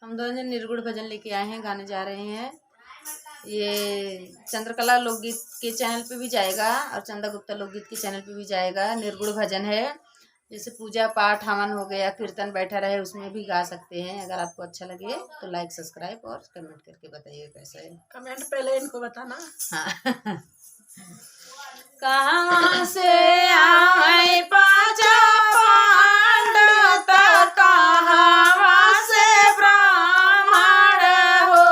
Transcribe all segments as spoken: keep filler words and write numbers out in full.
हम दोनों जन निर्गुण भजन लेके आए हैं, गाने जा रहे हैं। ये चंद्रकला लोकगीत के चैनल पे भी जाएगा और चंदा गुप्ता लोकगीत के चैनल पे भी जाएगा। निर्गुण भजन है, जैसे पूजा पाठ हवन हो गया, कीर्तन बैठा रहे, उसमें भी गा सकते हैं। अगर आपको अच्छा लगे तो लाइक, सब्सक्राइब और कमेंट करके बताइए कैसा है। कमेंट पहले इनको बताना। हाँ। कहाँ से आवे पाँचों पांड, त कहाँ से ब्राह्मण हो।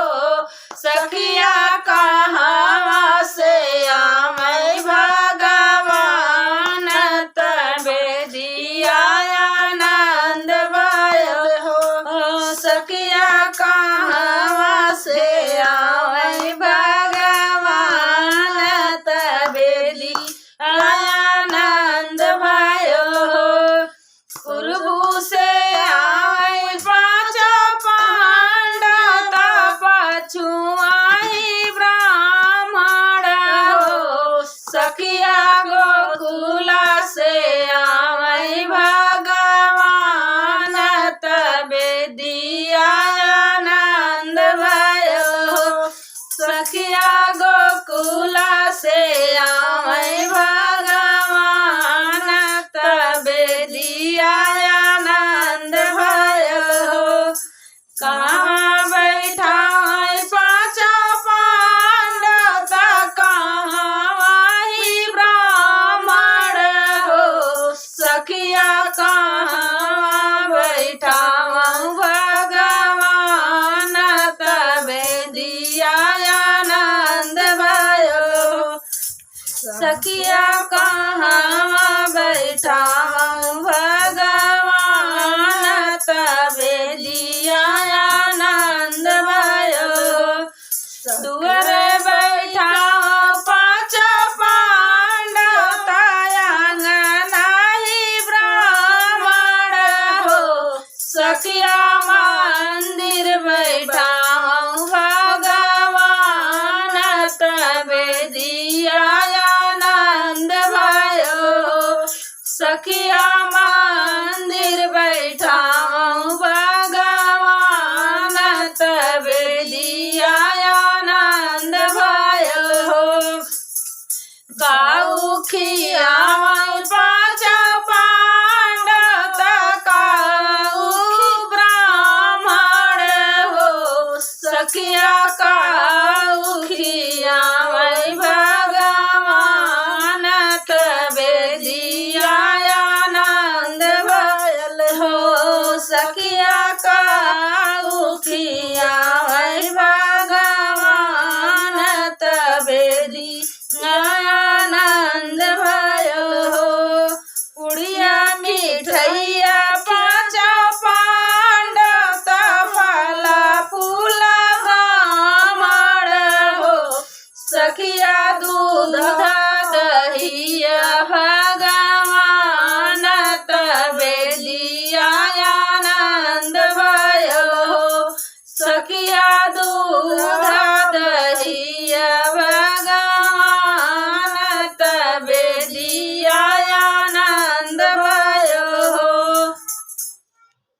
सखिया कहाँ से आवे भगवान, तबे दिया आनंद भयल हो। सखिया कहाँ से आवे भगवान, तबे दिया आनंद भयल हो। पूर्व से आए पाँचों पांड, त पछुआई ब्राह्मण हो। सखिया गोकुला से आवे भगवान, तबे दिया आनंद भयल हो। सखिया गोकुला से आवे भगवान, तबे दिया आनंद भयल हो। कहाँ बैठाए पाँचों पांड, त कहाँ ही ब्राह्मण हो। सखिया कहाँ बैठावँ भगवान, तबे दिया आनंद भयो। सखिया कहाँ बैठावँ भगवान, तबे दिया आनंद भयो। दुअरे बैठावँ पाँचों पांड, त अंगना ही ब्राह्मण हो। सखिया मंदिर बैठावँ भगवान, तबे दिया आनंद भयो। सखिया मंदिर बैठावँ भगवान, तबे दिया आनंद भयो। काऊ खियावँ पाँचों पांड, त काऊ ब्राह्मण हो। सखिया काऊ खियावँ भगवान, तबे दिया आनंद भयल हो। सखिया काऊ खियावँ भगवान, तबे दिया आनंद भयो हो। पुड़िया मिठइया पाँचों पांड, त फला फूला ब्राह्मण हो। सखिया दूध